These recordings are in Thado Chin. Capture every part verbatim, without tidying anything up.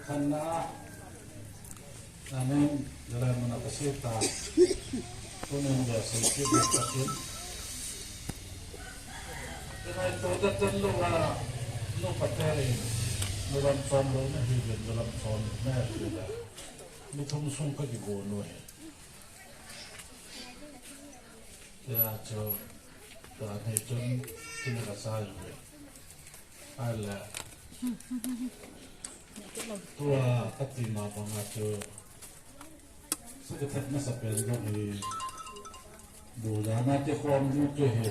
Kanna, amen, jalan mana kasih ta. Tunin dia sedikit dia kasih. Kena itu datang lu, ah, lu pateri, lu lam som lu na hibin, lu lam som na hibin. Ni thum sung ka di gono he. Ya, chu, ta ni chun, kini ka sa yu he. Ala. Tua kati ma banga chu. Saka that na sa pen jong hi. Bu jana te khom ju te hi.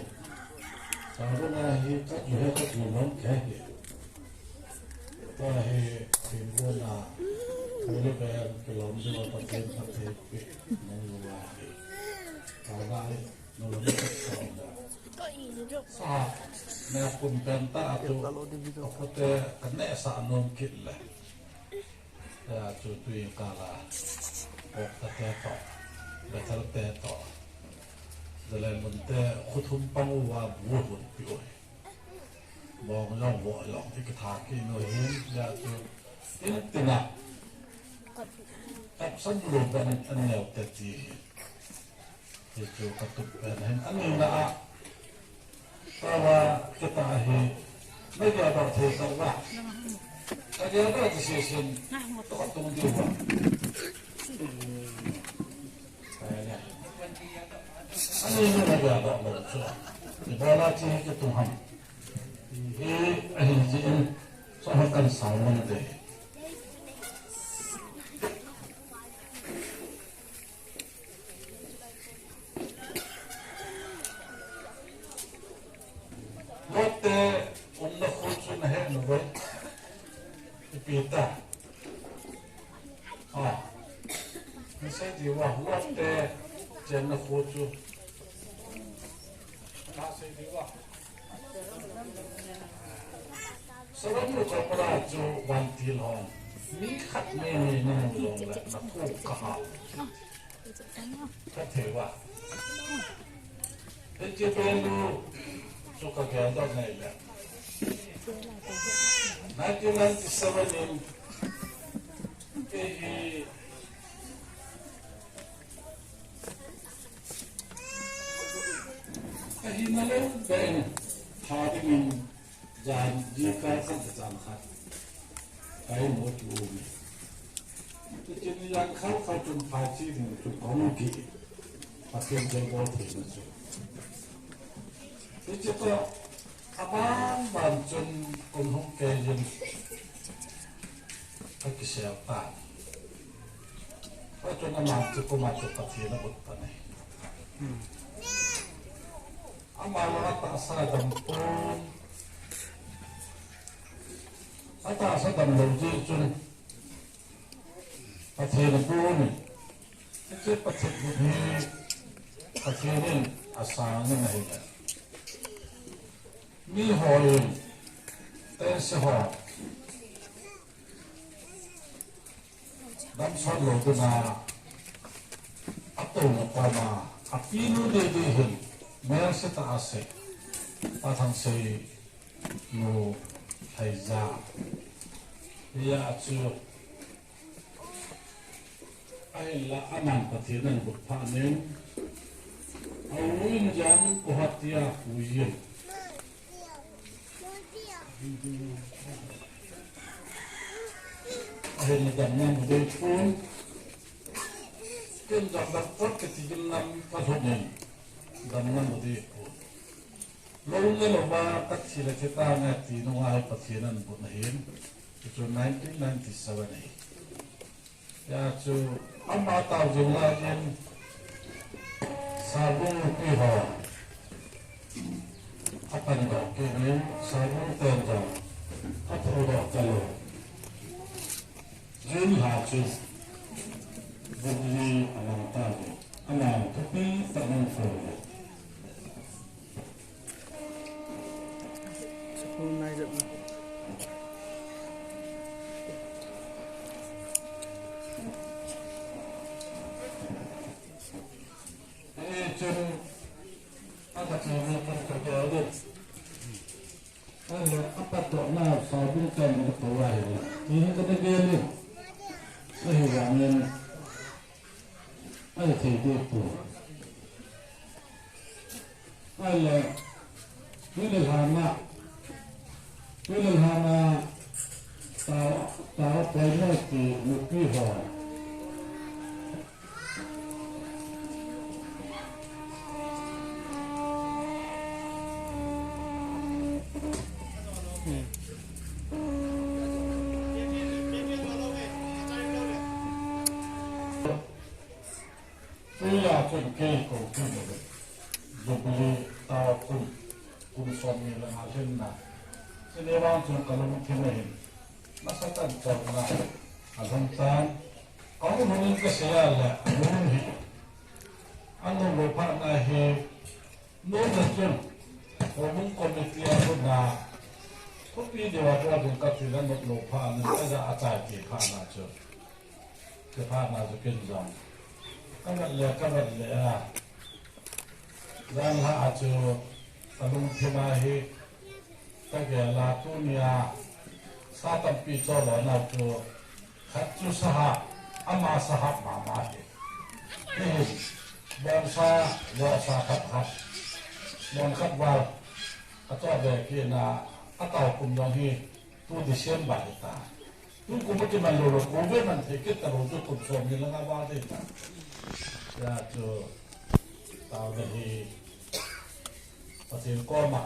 Sa banga hi ka ju he ka ju long ke hi. Tua hi thim bu na. Bu le pen ke long ju pa pen pa te pe. Nong ju la hi. Ka la hi. Sa, ne kum pen ta atu, akute, kane sa nom kit le. Ya, chu tui kala, ok ta te to, betel te to. Jale mun te, khuthum pang uva bu hun pi oi. Bong jong, bo jong, ikitha ki no hin, ya chu, in tina. Kap san lu ben an neo te ti hin. Hichu katup pen ahin, anina a. Tawa kita hi. Nagel doh thei tauva. Nagel doh thei sesen. Toh katung diuva. Anina nagel doh lou chu. Ibola chi hi kitung ham. Hi ahin chi in. Sohkan sawan te. Lot te umna khu chu nahe nave. Ipi ta. Ah. Nasei diuva Lot te chenna khu chu. Nasei diuva. Sodom le Gomorrah chu vantil hon. Mi khat mi ni na mu jong le na thu ka ha. Ka thei uva. Hiche pen u chu ka gel doh ngai le. Nineteen ninety-seven in kei hi ka hina lou ben tha dingin Jan, jingkah khat le chang khat. Ka imu chu um e. Hiche ni jan khat khat chun phai chi ding chu kong ki. Pathen thilbol theina chu. Hiche toh, aban ban chun kon hung kei jin. Ka kisel tan. Ka chun aman chu koma chu Pathen abut pan ahi. Ama jong atahsa dam pon. Atahsa dam lou jeh chun Pathen apon. Hiche Pathen hi Pathen in asang in ahi. Mi hon, tense hon. Damsot lou dinga, atouna koma, apinu dede hin, melse tah a asei, Pathangsei nu Lhaija. Hia chu, ahinla aman Pathen anabut phat in, a u in jong Guwahati a pu jin. Ahin damna mu ding pon. Ken jong doctor kiti gim nam ka lhun in damna mu ding pon. Lou le lou ba ka thi le thi tange ti nunga hi Pathen anabut ahin. Chu nineteen ninety-seven ahi. Hia chu ama tao jing lai in Sabung nupi ho apan doh kit in Sabung ten jong aphu doh talou. Jun lha chu Jubilee alang tauve. Ama thupi tah in aphon. School nai jep na. Eh, chun, a ka chun ni kan ka ke alu. Ahile, a patdoh na Sabung ten ka to ahi. Ni hin ka na gel in. Ahivangin, ahi thei ding pu. Ahile, tuni lhama, tuni lhama, ta, ta, ta, ti nupi ho. Tuya chun kei kou kin Jubilee tao kum, kum som ni le nga lhinna. Chuni vang chun ka lungthim a hin. Masatan chang na. A lungtan. Ka hung hung in ka sei a le. Hung hi. An hung lo pha na hi. Nuna chun, houbung committee a chun na, thupi deuh a chun ka chun a nop lou pha a, nung a ja a chai ti pha na chu. Ti pha na chu kin jong. Ka vat le, ka vat le a. Jan lha a chu, ka lungthim a hi, ka gel a tunia, sa tampi cho lo na chu, Khat chu sahap, ama sahap mama hi. Hihi, bonsa, bonsa khat khat. Bon khat val, a chua ve kit na, a tao kum jong hi, tu December hi ta. Tu kum a kiman lou lou, kou ve man thei kit ta lou chu kum som ni le nga val hi ta. Hia chu, tao na hi, Pathen koma,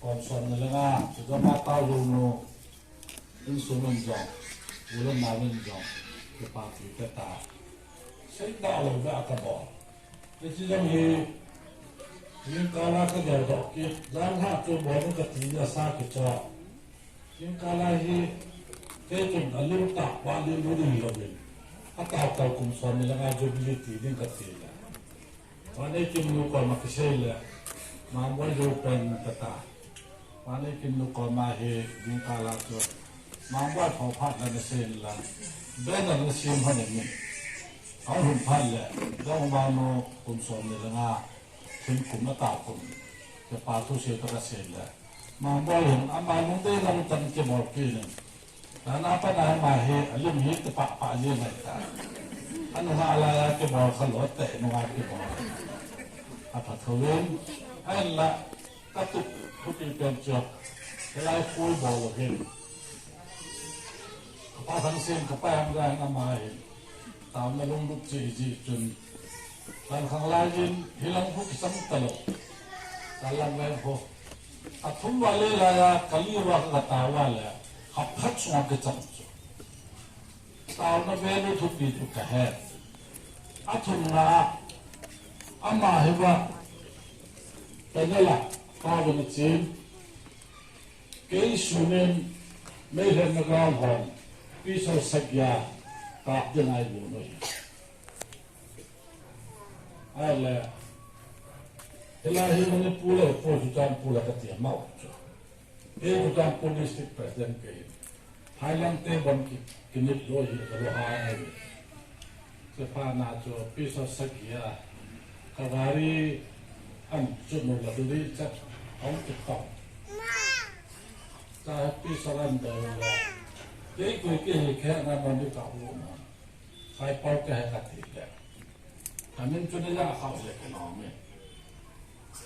kum som ni le nga, chu jong a tao lou nu, Insung in jong, u le nau in jong, kipa thu ka ta. Seidoh lou ve a ka bol. Hiche jong hi, jingkah a ka geldoh kit, jan lha chu bol in ka ti a sa kicho. Jingkah a hi, kei chun a lim tah pa lim bu ding lou in. A tao tao kum som ni le nga Jubilee ti ding ka ti le. Vanei Kimnu koma kisei le, Mangboi jou pen ta ta. Vanei Kimnu koma hi jingkah a chu, Mangboi pho phat la na sei la, banner na sem hon in. Ahung phat le, Dongmanu kum som ni le nga, thim kum a tao kum. Kipa thu sei ta ka sei le. Mangboi hin, ama nung dei lang tan kibol kit in. Nana pa na ma hi, a lim hi te pa pa ji mai ta. Anu ha la ya kibol kha lo te, nu ha kibol. A pa tho len, a la, ka tu, thupi pen chu. Hilai phu bol lo hin. Ka pa thang sen, ka pa yang ga na ma hi. Taona lunglut chi ji chun. Kan khang lai jin, hilang phu kisam ta lo. Kan lang lai phu. A thum va le la ya, ka li va ka ta va le. Hap khat sunga kichang chu. Taona ve le thupi chu ka he. A thumna, ama hi va. Ka ne la, ka va na chin. Kei sunin, mei hen na gal hon. Pi so sak ya, ka de ngai bu no. Ahile, hilai hi Manipur le, Churachandpur le kati a mau chu. Kei Churachandpur District President kei. Phailang te bang ki, kinit lou hi, ka lou hai ai. Che pha na chu, pi so sak ya. Ka gari an chu no la du di chat, ang ki tong. Cha pi so lan da la. Kei koi kei hi khe na bang di ka hu na. Khai pau ka he ka ti le. Ka min chu ni la khau le ka nom e.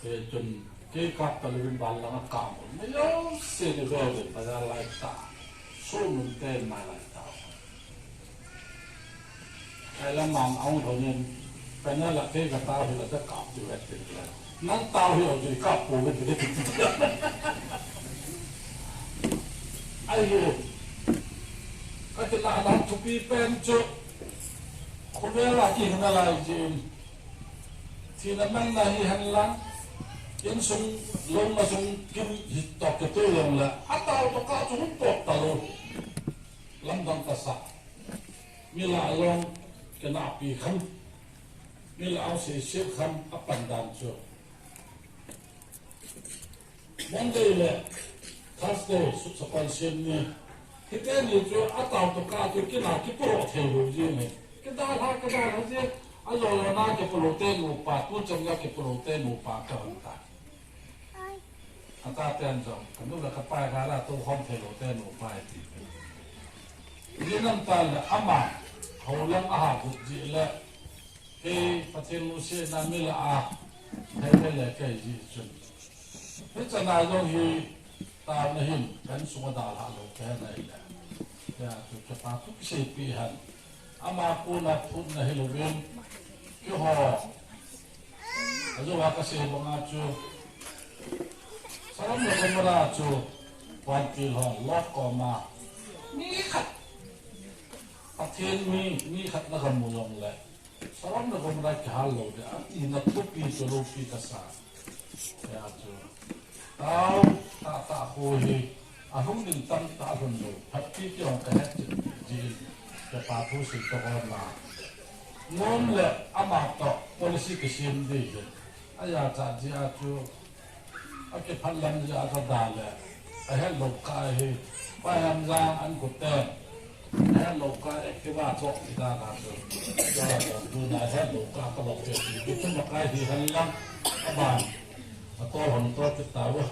Ke chun ke kap ta le vin bal la ka mo. Me yo se ni ve ve pa ya lai ta. Su mun te ma lai ta. Ai la mang aung ho nin. Pa na la ke ka ta hu la ta kap tu ve te la. Nang tao hi o ji ka pu ve ti ti ti. Ai hi. Ka ti la na thupi pen chu. Khovel a kihin a lai jin. Thina mang na hi hen lang. Insung lou na sung kim hi tok ke tu jong la. A tao to ka chu hung pok ta lou. Lamdang ta sa. Mi la along ke na pi kham. Mi la au se se kham a pan dan chu. Monday le Thursday, suk sa pan siam ni. Hiti ni chu a tao to ka chu kina kipuro thei lou ji ni. Kidalha, kidalha ji. A lou lou na kipuro te nu pa, tu chang ya kipuro te nu pa ka hon ta. A ta ten jong, ka nu le ka pai ka la tu hon thei lou te nu pa ti. Ni nam ta le ama. Houlang aha kut ji le, kei Pathen lungsetna mi lah a, hei hei le kei ji chun. Hichana jong hi, taona hin, kan sunga dalha lou, kahe nai le. Tia chu kipa thu kiseipi hen. Ama kona phutna hilouvin, keiho. Ajou a kasei banga chu, Sodom le Gomorrah chu, vantil hon Lot koma, mi khat, Pathen mi, mi khat na kamu jongle, Sodom le Gomorrah kihal lou ding, atina thupi chu loupi kasa. Hia chu, tao, tahtah kho hi, ahung ding tamtah lhun lou, phatpi ti jong kahet chet jin, kipa thu sei toh kona. Nom le ama toh policy kisem ding hin. Ajachat jeh a chu, akiphat lam jeh a kada le, ahetlou kah hi, Paihamjang an kut ten, ahetlou kah Activa choh kit a ka chu, tuna ahetlou kah kalou peh ti, kithum akai hi henlang, aban, atol hon tol kit tauve.